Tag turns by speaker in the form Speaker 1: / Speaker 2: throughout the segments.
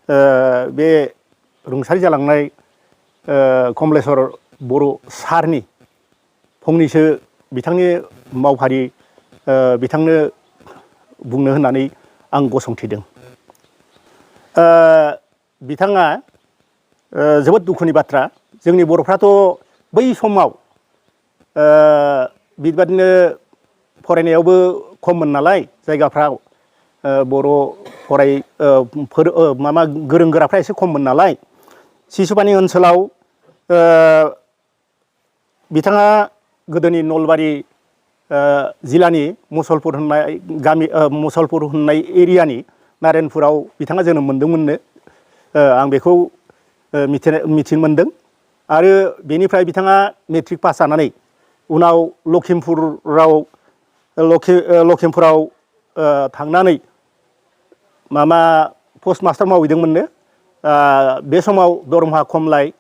Speaker 1: बे रुंसारि जालांनाय कमलेश्वर बर' सारनि फंनैसो बिथांनि मावफारि बिथांनो बुंनो होननानै आं गसंथिदों। बिथाङा जोबोद दुखुनि बाथ्रा। जोंनि बर'फ्राथ' बै समाव बेबादिनो फरायनायावबो खममोन नालाय जायगाफ्राव बर' माबा गोरों गोराफ्रा एसे खममोन नालाय सिसुपानि ओनसोलाव बिथाङा गोदोनि नलबारि जिल्लानि मुसलपुर होननाय गामि मुसलपुर होननाय एरियानि नारायणपुराव बिथाङा जोनोम मोनदोंमोननो आं बेखौ मिथिनो मोनदों। आरो बेनिफ्राय बिथाङा मेट्रिक पास जानानै उनाव लखिमपुराव थांनानै माबा पस्ट मास्टार मावहैदोंमोननो। बे समाव दरमाहा खमलाय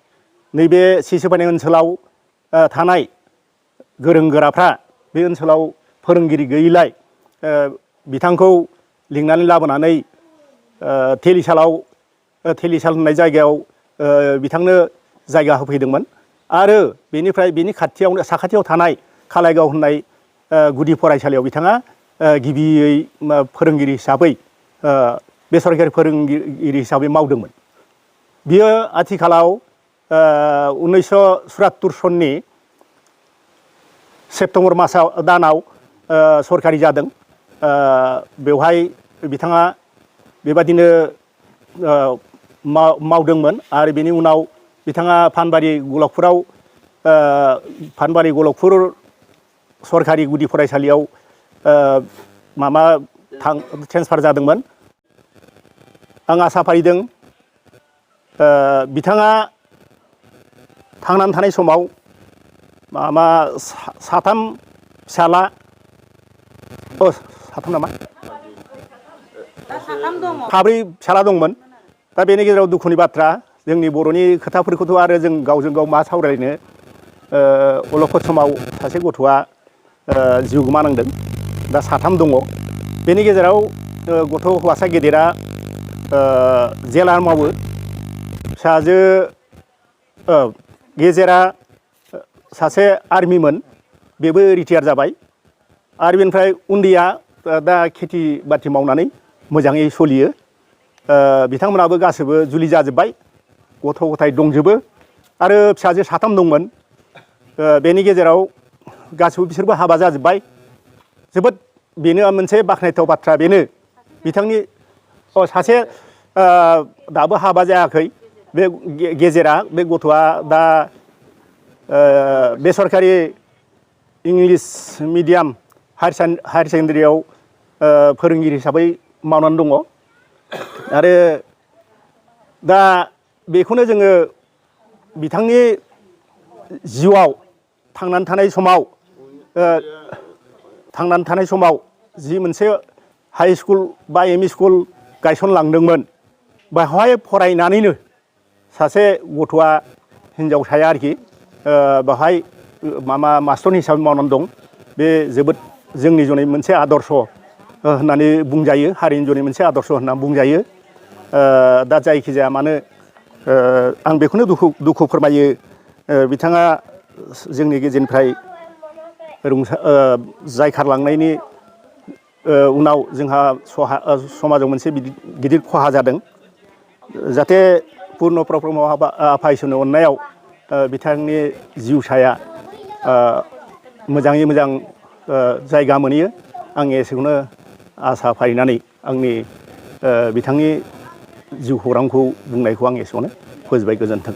Speaker 1: नैबे सिसुपानि ओनसोलाव थानाय गोरों गोराफ्रा बे ओनसोलाव फोरोंगिरि गैयैलाय बिथांखौ लिंनानै लाबोनानै तेलिसाल होननाय जायगायाव बिथांनो जायगा होफैदोंमोन। आरो बेनिफ्राय बेनि साखाथियाव थानाय खालायगाव होननाय गुदि फरायसालियाव बिथाङा गिबियै फोरोंगिरि हिसाबै बेसरकारि फोरोंगिरि हिसाबै मावदोंमोन। बियो आथिखालाव 1974 सननि सेप्तेम्बर दानाव सरकारि जादों। बेवहाय बिथाङा बेबादिनो मावदोंमोन। आरो बेनि उनाव बिथाङा पानबारि गलकपुर सरकारि गुदि फरायसालियाव ट्रेन्सफार जादोंमोन। आं आसा फारिदों बिथाङा थांनानै थानाय समाव साथाम फिसाला साथाम नामा साब्रै फिसाला दंमोन। दा बेनि गेजेराव दुखुनि बाथ्रा जोंनि बर'नि खोथाफोरखौथ' आरो जों गावजों गाव मा सावरायनो अलखद समाव सासे गथ'आ जिउ गोमानांदों। दा साथाम दङ। बेनि गेजेराव गथ' हौवासा गेदेरा जेलार मावो। फिसाजो गेजेरा सासे आर्मिमोन, बेबो रिटायार जाबाय। आरो बेनिफ्राय उन्दैया दा खेथि बाथि मावनानै मोजाङै सोलियो। बिथांमोनाबो गासैबो जुलि जाजोब्बाय, गथ' गथाय दंजोबो। आरो फिसाजो साथाम दंमोन, बेनि गेजेराव गासैबो बिसोरबो हाबा जाजोब्बाय। जोबोद बेनो मोनसे बाख्नायथाव बाथ्रा बेनो बिथांनि सासे दाबो हाबा जायाखै बे गेजेरा। बे गथ'आ दा बेसरकारि इंलिस मिडियाम हायार सेकेन्डारियाव फोरोंगिरि हिसाबै मावनानै दङ। आरो दा बेखौनो जोङो बिथांनि जिउआव थांनानै थानाय समाव जि मोनसे हाइ स्कुल बा एम इ स्कुल गायसनलांदोंमोन, बेवहाय फरायनानैनो सासे गथ'आ हिनजावसाया आरोखि बेवहाय मास्टारनि हिसाबै मावनानै दं। बे जोबोद जोंनि जनै मोनसे आदर्श होननानै बुंजायो, हारिनि जनै मोनसे आदर्श होननानै बुंजायो। दा जायखिजाया मानो आं बेखौनो दुखु फोरमायो, बिथाङा जोंनि गेजेरनिफ्राय जायखारलांनायनि उनाव जोंहा समाजाव मोनसे गिदिर खहा जादों। जाहाथे पुर्न प्रब्रह्म आफा इसोरनि अननायाव बिथांनि जिउसाया मोजाङै मोजां जायगा मोनहैयो। आं एसेखौनो आसा फारिनानै आंनि बिथांनि जिउ खौरांखौ बुंनायखौ आं एसेयावनो फोजोबबाय। गोजोन्थों।